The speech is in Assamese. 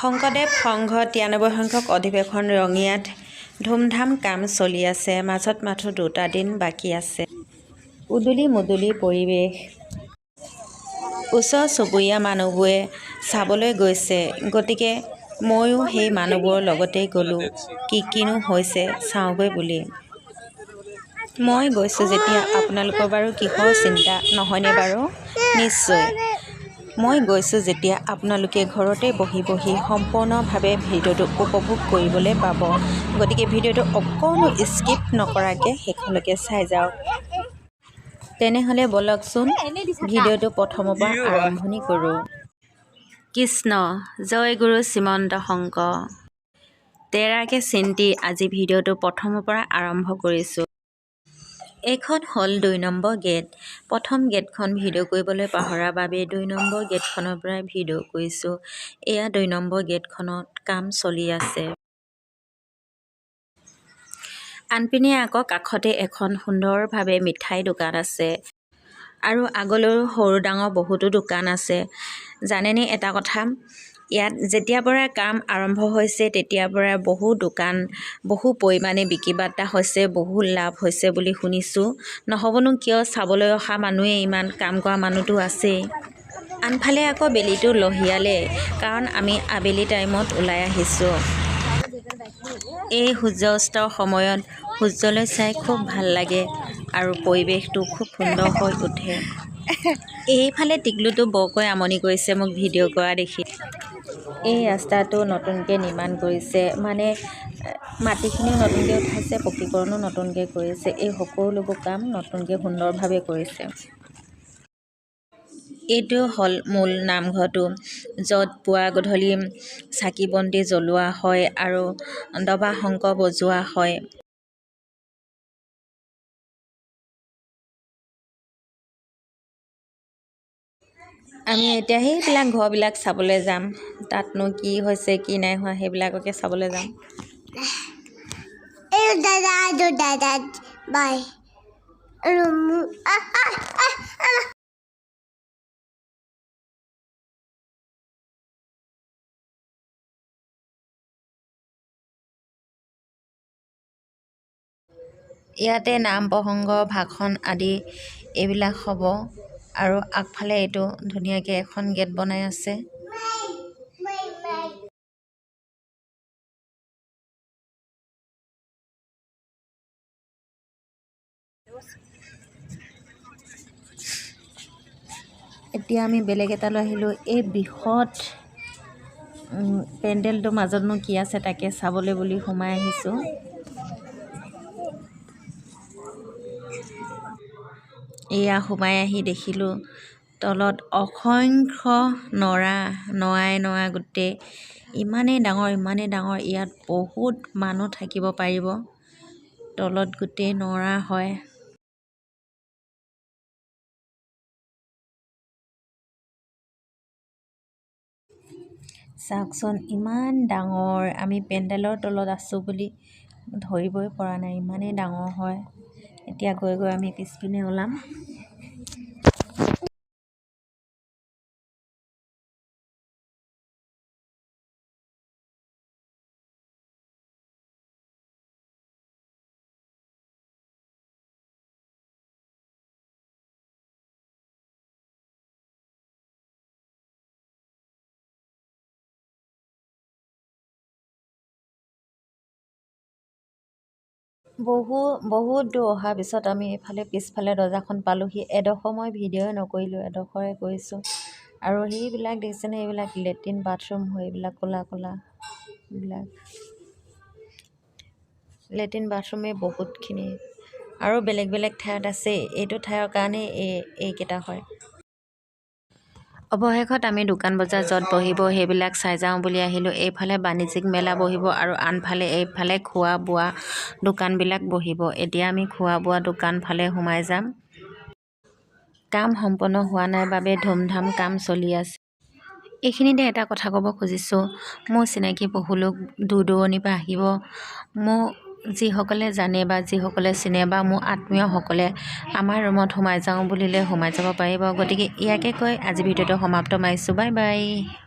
শংকৰদেৱ সংঘ 93 সংখ্যক অধিৱেশন ৰঙিয়াত ধুমধাম কাম চলি আছে। মাজত মাথো দুটা দিন বাকী আছে। উদুলি মুদুলি পৰিৱেশ। ওচৰ চুবুৰীয়া মানুহবোৰে চাবলৈ গৈছে, গতিকে ময়ো সেই মানুহবোৰৰ লগতেই গ'লোঁ, কি কিনো হৈছে চাওঁগৈ বুলি। মই গৈছোঁ যেতিয়া আপোনালোকৰ বাৰু কিহৰ চিন্তা, নহয়নে বাৰু? নিশ্চয়। মই গৈছোঁ যেতিয়া আপোনালোকে ঘৰতে বহি বহি সম্পূৰ্ণভাৱে ভিডিঅ'টো উপভোগ কৰিবলৈ পাব। গতিকে ভিডিঅ'টো অকণো স্কিপ নকৰাকৈ শেষলৈকে চাই যাওক। তেনেহ'লে ব'লকচোন, ভিডিঅ'টো প্ৰথমৰ পৰা আৰম্ভণি কৰোঁ। কৃষ্ণ, জয় গুৰু শ্ৰীমন্ত শংকৰ। তেৰাকে চিন্তি আজি ভিডিঅ'টো প্ৰথমৰ পৰা আৰম্ভ কৰিছোঁ। এইখন হ'ল 2 নম্বৰ গেট। প্ৰথম গেটখন ভিডিঅ' কৰিবলৈ পাহৰাৰ বাবে 2 নম্বৰ গেটখনৰ পৰাই ভিডিঅ' কৰিছোঁ। এয়া 2 নম্বৰ গেটখনত কাম চলি আছে। আনপিনে আকৌ কাষতে এখন সুন্দৰভাৱে মিঠাই দোকান আছে আৰু আগলৈও সৰু ডাঙৰ বহুতো দোকান আছে। জানেনে এটা কথা, ইয়াত যেতিয়াৰ পৰা কাম আৰম্ভ হৈছে তেতিয়াৰ পৰা বহু দোকান বহু পৰিমাণে বিক্ৰী বাৰ্তা হৈছে, বহু লাভ হৈছে বুলি শুনিছোঁ। নহ'বনো কিয়, চাবলৈ অহা মানুহে ইমান, কাম কৰা মানুহটো আছেই। আনফালে আকৌ বেলিটো লহিয়ালে, কাৰণ আমি আবেলি টাইমত ওলাই আহিছোঁ। এই সূৰ্যাস্তৰ সময়ত সূৰ্যলৈ চাই খুব ভাল লাগে আৰু পৰিৱেশটো খুব সুন্দৰ হৈ উঠে। এইফালে টিকলুটো বৰকৈ আমনি কৰিছে মোক ভিডিঅ' কৰা দেখি। এই ৰাস্তাটো নতুনকৈ নিৰ্মাণ কৰিছে, মানে মাটিখিনিও নতুনকৈ উঠাইছে, পকীকৰণো নতুনকৈ কৰিছে। এই সকলোবোৰ কাম নতুনকৈ সুন্দৰভাৱে কৰিছে। এইটো হ'ল মূল নামঘৰটো, য'ত পুৱা গধূলি চাকি বন্তি জ্বলোৱা হয় আৰু দবা শংখ বজোৱা হয়। আমি এতিয়া সেইবিলাক ঘৰবিলাক চাবলৈ যাম, তাতনো কি হৈছে কি নাই হোৱা সেইবিলাককে চাবলৈ যাম। ইয়াতে নাম প্ৰসংগ, ভাষণ আদি এইবিলাক হ'ব। আৰু আগফালে এইটো ধুনীয়াকৈ এখন গেট বনাই আছে। এতিয়া আমি বেলেগ এটালৈ আহিলোঁ। এই বৃহৎ পেণ্ডেলটোৰ মাজতনো কি আছে তাকে চাবলৈ বুলি সোমাই আহিছোঁ। এয়া সোমাই আহি দেখিলোঁ তলত অসংখ্য নৰা, নৰাই নৰা গোটেই, ইমানেই ডাঙৰ ইমানেই ডাঙৰ, ইয়াত বহুত মানুহ থাকিব পাৰিব। তলত গোটেই নৰা হয়। চাওকচোন ইমান ডাঙৰ, আমি পেণ্ডেলৰ তলত আছোঁ বুলি ধৰিবই পৰা নাই, ইমানেই ডাঙৰ হয়। এতিয়া গৈ গৈ আমি পিছপিনে ওলাম। বহু বহুত দূৰ অহাৰ পিছত আমি এইফালে পিছফালে দৰ্জাখন পালোহি। এডোখৰ মই ভিডিঅ'ই নকৰিলোঁ, এডোখৰে কৰিছোঁ। আৰু সেইবিলাক দেখিছেনে, এইবিলাক লেট্ৰিন বাথৰুম হয়, এইবিলাক ক'লা ক'লা এইবিলাক লেট্ৰিন বাথৰুমে বহুতখিনি। আৰু বেলেগ বেলেগ ঠাইত আছে, এইটো ঠাইৰ কাৰণেই এইকেইটা হয়। অৱশেষত আমি দোকান বজাৰ য'ত বহিব সেইবিলাক চাই যাওঁ বুলি আহিলোঁ। এইফালে বাণিজ্যিক মেলা বহিব আৰু আনফালে এইফালে খোৱা বোৱা দোকানবিলাক বহিব। এতিয়া আমি খোৱা বোৱা দোকান ফালে সোমাই যাম। কাম সম্পূৰ্ণ হোৱা নাই বাবে ধুমধাম কাম চলি আছে। এইখিনিতে এটা কথা ক'ব খুজিছোঁ, মোৰ চিনাকি বহু লোক দূৰ দূৰণিৰ পৰা আহিব। মোৰ যিসকলে জানে বা যিসকলে চিনে বা মোৰ আত্মীয়সকলে আমাৰ ৰুমত সোমাই যাওঁ বুলিলে সোমাই যাব পাৰিব। গতিকে ইয়াকে কৈ আজি ভিডিঅ'টো সমাপ্ত মাৰিছোঁ। Bye bye.